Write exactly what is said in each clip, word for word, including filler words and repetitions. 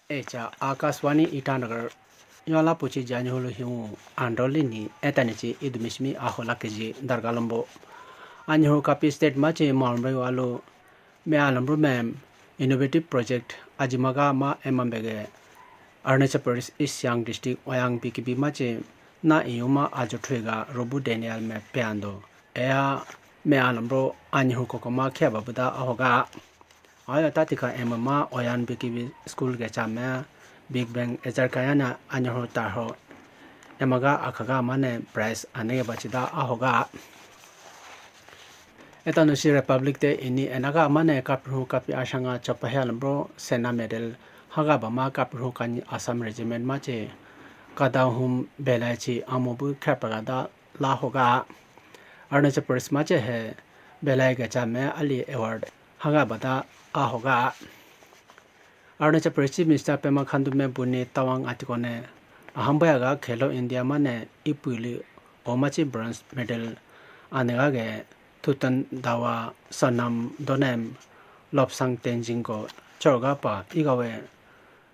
Echa Akashvani Itanagar. Yola puchi janyu hulu hiu androlini etanichi idumismi ahola keji dargalambo. Anyu kapi state machi malmre alu me alamru mem innovative project ajimaga ma emambege Arunachal Pradesh East Siang District Oyang B K B machi na iyuma ajo thuiga Robu Daniel me peando. Eya me alamro anyihu kokoma kheba buda ahoga. Aya tatika M M A Oyan B K B school ke chame Big Bang ejar kayana anyihu tarho. Emaga akhaga mane prize anege bachida ahoga. Etanu si Republic Day ini enaga mane kapihu kapi ashanga chopahe alambro sena medal haga bama kapihu kani Assam Regiment machi kadahum belaichi amobu khepagada la hoga. Arunachal Pradesh mache he belai gacha me ali award haga bata a hoga. Arunachal Pradesh Chief Minister Pema Khandu me buni Tawang atikone ahambaya ga Khelo India mane ipuli omachi bronze medal anega ge Thutan Dawa Sonam Donem Lobsang Tenzing ko chorga pa igawe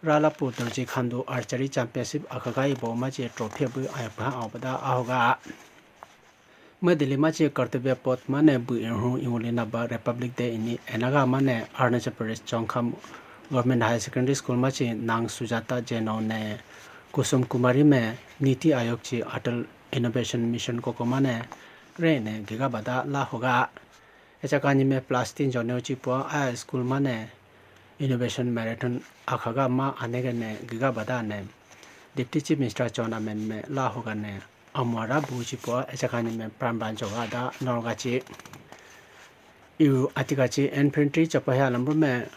Ralapu Dorji Khandu Archery Championship akhaga ibo machi trophy bu ayapha awbada ahoga. Medali machi Kartavya Path mane bu inhu inguli naba Republic Day ini enaga mane Arunachal Pradesh Chongkham Government Higher Secondary School machi Nang Sujata Jeno ne Kusum Kumari me Niti Ayog chi Atal Innovation Mission koko mane re ne giga bada la hoga. Echa kani me plus tin jone uchi po a school mane Innovation Marathon akhaga ma anege ne giga bada ne Deputy Chief Minister chona men me la hoga ne amwara buchi po echa kani me pran ban joga da norga chi. Iu atika chi infantry chapa he alambu me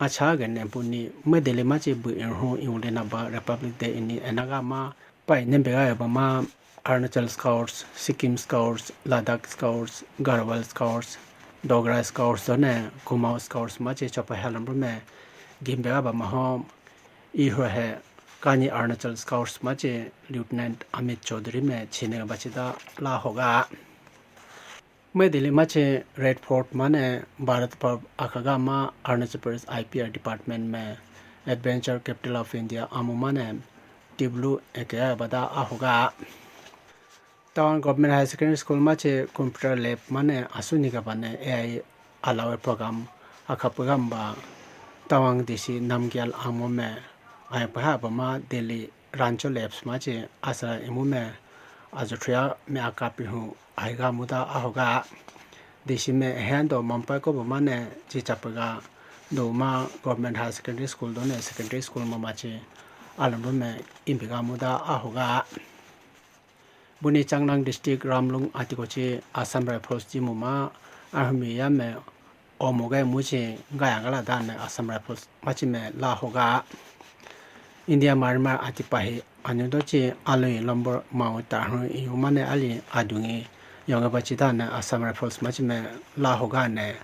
acha ge ne buni medali machi bu inhu iule naba Republic Day ini enaga ma pai nembe ga ba ma Arunachal Scouts, Sikkim Scouts, Ladakh Scouts, Garhwal Scouts, Dogra Scouts done Kumaon Scouts machi chapa he alambu me gimbe ga ba ma hom. Ihu he kani Arunachal Scouts machi Lieutenant Amit Chaudhary me chine bachida la hoga. Medali machi Red Fort mane Bharat Parv akhaga ma Arunachal Pradesh I P R Department me Adventure Capital of India amu mane tiblu eke bada ahoga. Tawang Government Higher Secondary School machi Computer Lab mane asuni ga bane A I alawe program akha program ba Tawang D C Namgyal amu me ayapha ba ma Delhi Rancho Labs machi asara imu me ajo thuya me akapi hu aiga muda ahoga. D C me hendo Mumbai ko ba mane chi chapaga do ma Government Higher Secondary School done secondary school ma machi alambu me imbiga muda ahoga. Buni Changlang District Ramlung atiko chi Assam Rifles chi muma ahumi ya me omoge muchi gaya gala dane Assam Rifles machi me la hoga. India Myanmar ati pahi anu do chi alui lombor mau tarhu iyu mane ali adungi yonge bachi dane Assam Rifles machi me la hoga ne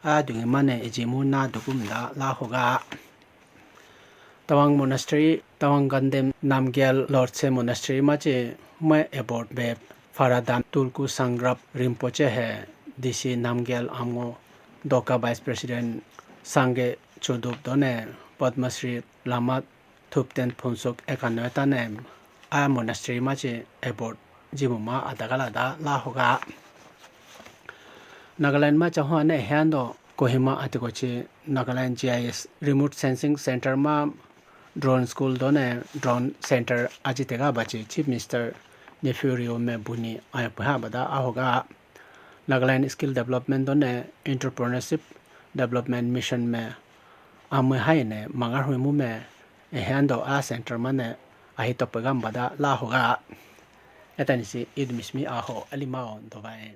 adungi mane ejimu na dugum da la hoga. Tawang Monastery, Tawang Gandem Namgyal Lhotse Monastery machi me abot be Pharadam Tulku Sangrab Rinpoche he D C Namgyal Amgo Doka Vice President Sangye Chodup done Padma Shri Lama Thupten Phuntsok ekanwe tane a monastery machi abot jimuma adagala da la hoga. Nagaland ma chahwa ne hendo Kohima atiko chi Nagaland G I S Remote Sensing Center ma drone school done drone center ajitega bachi Chief Minister Neiphiu Rio me buni ayapha bada ahoga. Nagaland Skill Development done Entrepreneurship Development Mission me amwe hai ne mangar hui mu me ehendo a center mane ahi topegam bada la hoga. Etani si idmismi aho alimao dobai.